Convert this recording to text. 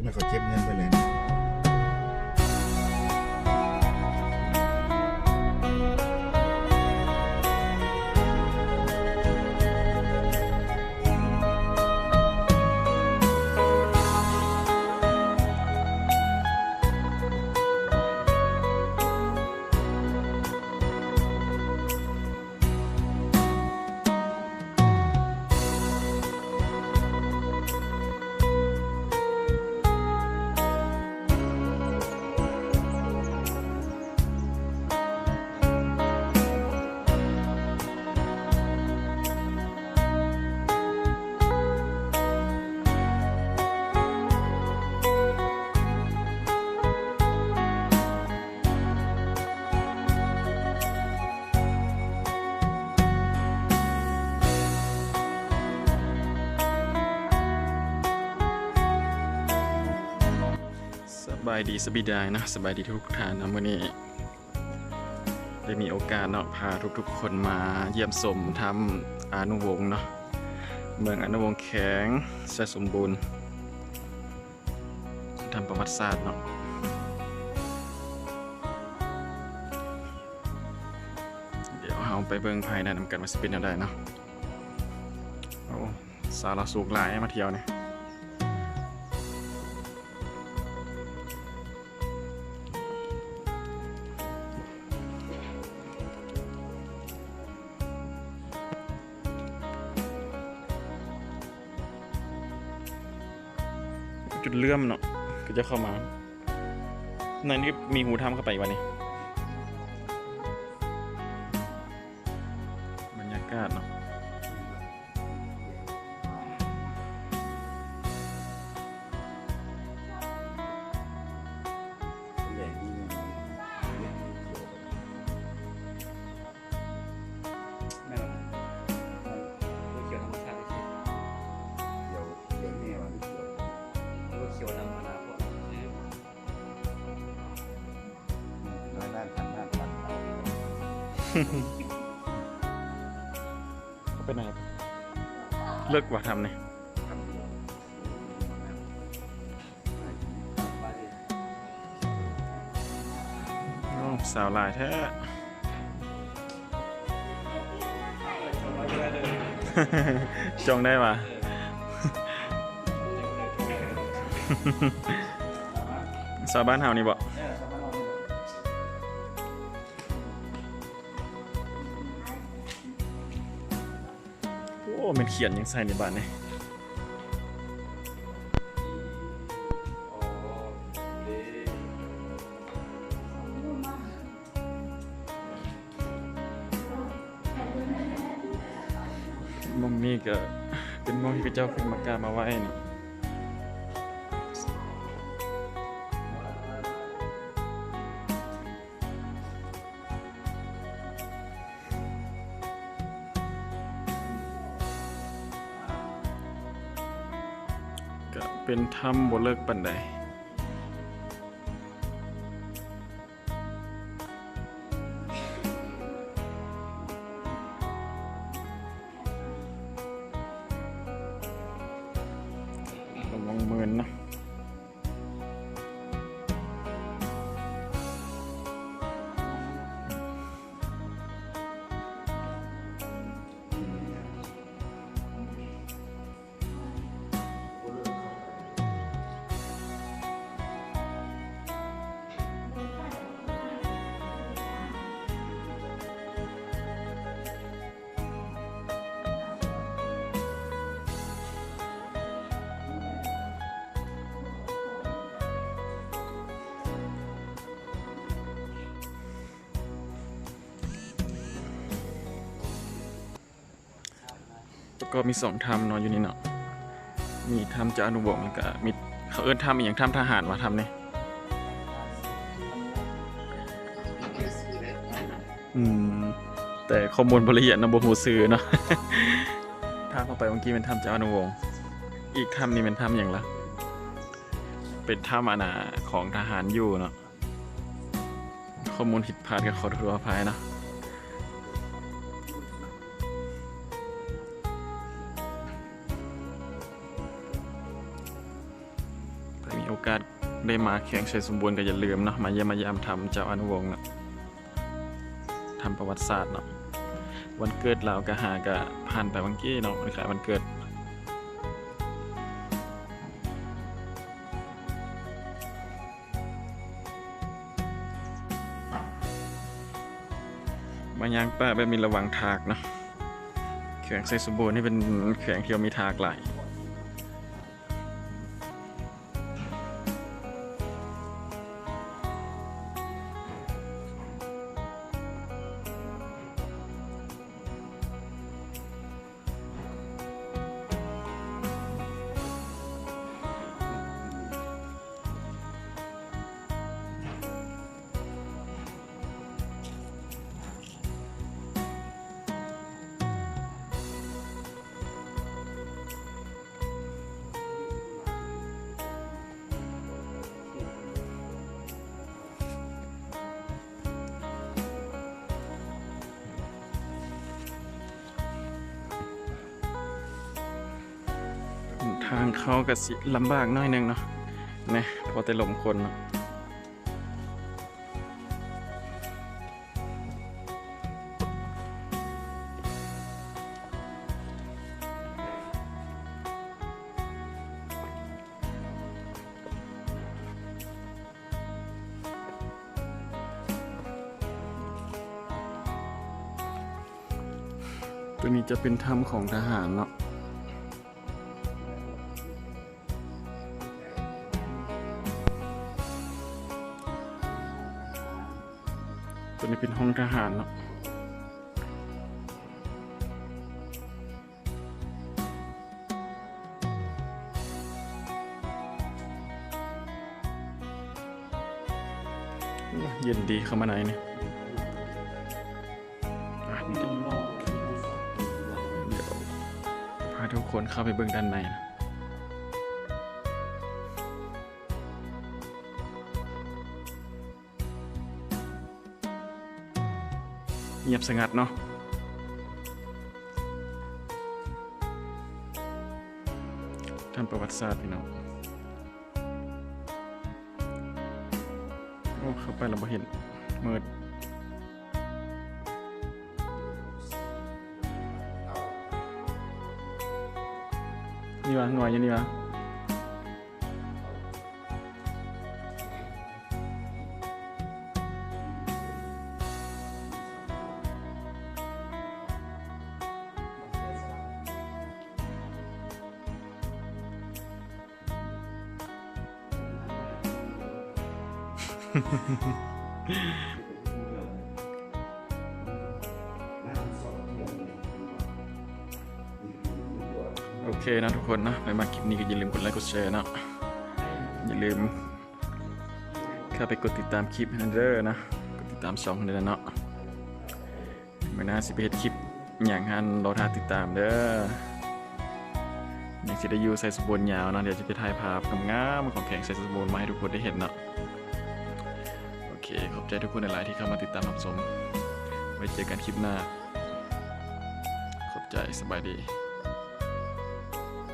ແມ່ນເຂົາເກັບເງິນໄປແລ້ວ. ສະບາຍດີ ສະບາຍດີເນາະ ສະບາຍດີທຸກທ່ານເນາະ. ມື້ນີ້ໄດ້ມີໂອກາດເນາະ ພາທຸກໆຄົນມາຢ້ຽມຊົມຖ້ຳອານຸວົງເນາະ ເມືອງອານຸວົງ ແຂວງໄຊສົມບູນ. ທຳປະຫວັດສາດເນາະ. ດຽວເຮົາໄປເບິ່ງພາຍໃນນຳກັນວ່າຊິເປັນແນວໃດເນາະ. ໂອ້ ສາວລາວສູງຫຼາຍມາທ່ຽວນີ້. ຈຸດເລີ່ມເນາະ ກໍຈະເຂົ້າມາ ໃນນີ້ມີຮູຖ້ຳເຂົ້າໄປວ່ານີ້ ບັນຍາກາດເນາະ. ແມ່ນບໍ່? ເອີ ຂຽວທຳມະຊາດເລີຍ ຂຽວ ຂຽວແນ່ວ່າ ຂຽວ ຫຼືວ່າຂຽວນຳອະນາຄົດ ອືມ ຮ້ອຍລ້ານ ພັນລ້ານ ພັນລ້ານ. ເຂົ້າໄປໃນ ເລິກວ່າຖ້ຳນີ້. ໂອ້ ສາວຫຼາຍແທ້ ຈົ່ງໄດ້ຫວາ? ສາວບ້ານເຮົານີ້ບໍ? ໂອ້ ແມ່ນຂຽນຫຍັງໃສ່ໃນບາດນີ້. ໝ່ອງນີ້ກະເປັນໝ່ອງທີ່ເຂົາເຈົ້າຂຶ້ນມາກາບມາໄຫວ້ນີ້. ກະເປັນຖ້ຳບໍ່ເລິກປານໃດ. ລະວັງເມີນເນາະ. ປະກອບມີສອງຖ້ຳເນາະ ຢູ່ນີ້ເນາະ ມີຖ້ຳເຈົ້າອະນຸວົງ ແລ້ວກະມີ ເຂົາເອີ້ນຖ້ຳອີ່ຫຍັງ ຖ້ຳທະຫານຫວາ ຖ້ຳນີ້? ອືມ ແຕ່ຂໍ້ມູນບໍ່ລະອຽດເນາະ ບໍ່ຮູ້ຊື່ເນາະ. ຖ້ຳເຂົ້າໄປເມື່ອກີ້ແມ່ນຖ້ຳເຈົ້າອະນຸວົງ. ອີກຖ້ຳນີ້ແມ່ນຖ້ຳຫຍັງລະ? ເປັນຖ້ຳ ອັນນ່າ ຂອງທະຫານຢູ່ເນາະ. ຂໍ້ມູນຜິດພາດກໍຂໍໂທດຂໍອະໄພເນາະ. ໄປມີ ມີໂອກາດໄດ້ມາແຂວງໄຊສົມບູນກໍຢ່າລືມເນາະ ມາຢ້ຽມມາຢາມຖ້ຳເຈົ້າອະນຸວົງເນາະ ຖ້ຳປະຫວັດສາດເນາະ. ວັນເກີດລາວກະຫາກະຜ່ານໄປວັນກີ້ເນາະ ວັນຄ້າຍວັນເກີດ. ມາຍ່າງປ່າແບບມີລະວັງທາກເນາະ. ແຂວງໄຊສົມບູນນີ້ເປັນແຂວງທີ່ວ່າມີທາກຫຼາຍ. ທາງເຂົ້າກໍຊິລຳບາກໜ້ອຍໜຶ່ງເນາະ ແນ່ ພໍແຕ່ລົມຄົນເນາະ. ຕົວນີ້ຈະເປັນຖ້ຳຂອງທະຫານເນາະ. ຕົວນີ້ເປັນຫ້ອງທະຫານເນາະ. ໂອ້ ເຢັນດີເຂົ້າມາໃນນີ້. ອ່ະ ດຽວພາທຸກຄົນເຂົ້າໄປເບິ່ງດ້ານໃນ. ງຽບສະຫງັດເນາະ. ຖ້ຳປະຫວັດສາດ ພີ່ນ້ອງ. ໂອ້ ເຂົ້າໄປແລ້ວບໍ່ເຫັນ ມືດ. ນີ້ຫວາ? ງອຍຢູ່ນີ້ຫວາ? ໂອເຄເນາະທຸກຄົນເນາະ ໃຜມັກຄລິບນີ້ກໍຢ່າລືມກົດໄລກົດແຊເນາະ ຢ່າລືມເຂົ້າໄປກົດຕິດຕາມຄລິບໃຫ້ເດີເນາະ ກົດຕິດຕາມຊ່ອງໃຫ້ເດີເນາະ. ມື້ໜ້າຊິໄປເຮັດຄລິບຫຍັງຫັ້ນ ລໍຖ້າຕິດຕາມເດີ. ຍັງຊິໄດ້ຢູ່ໄຊສົມບູນຍາວເນາະ ດຽວຈະໄປຖ່າຍພາບງາມໆຂອງແຂວງໄຊສົມບູນມາໃຫ້ທຸກຄົນໄດ້ເຫັນເນາະ. ໂອເຄ ຂອບໃຈທຸກຄົນຫຼາຍໆທີ່ເຂົ້າມາຕິດຕາມຮັບຊົມ. ໄວ້ເຈີກັນຄລິບໜ້າ. ຂອບໃຈ. ສະບາຍດີ.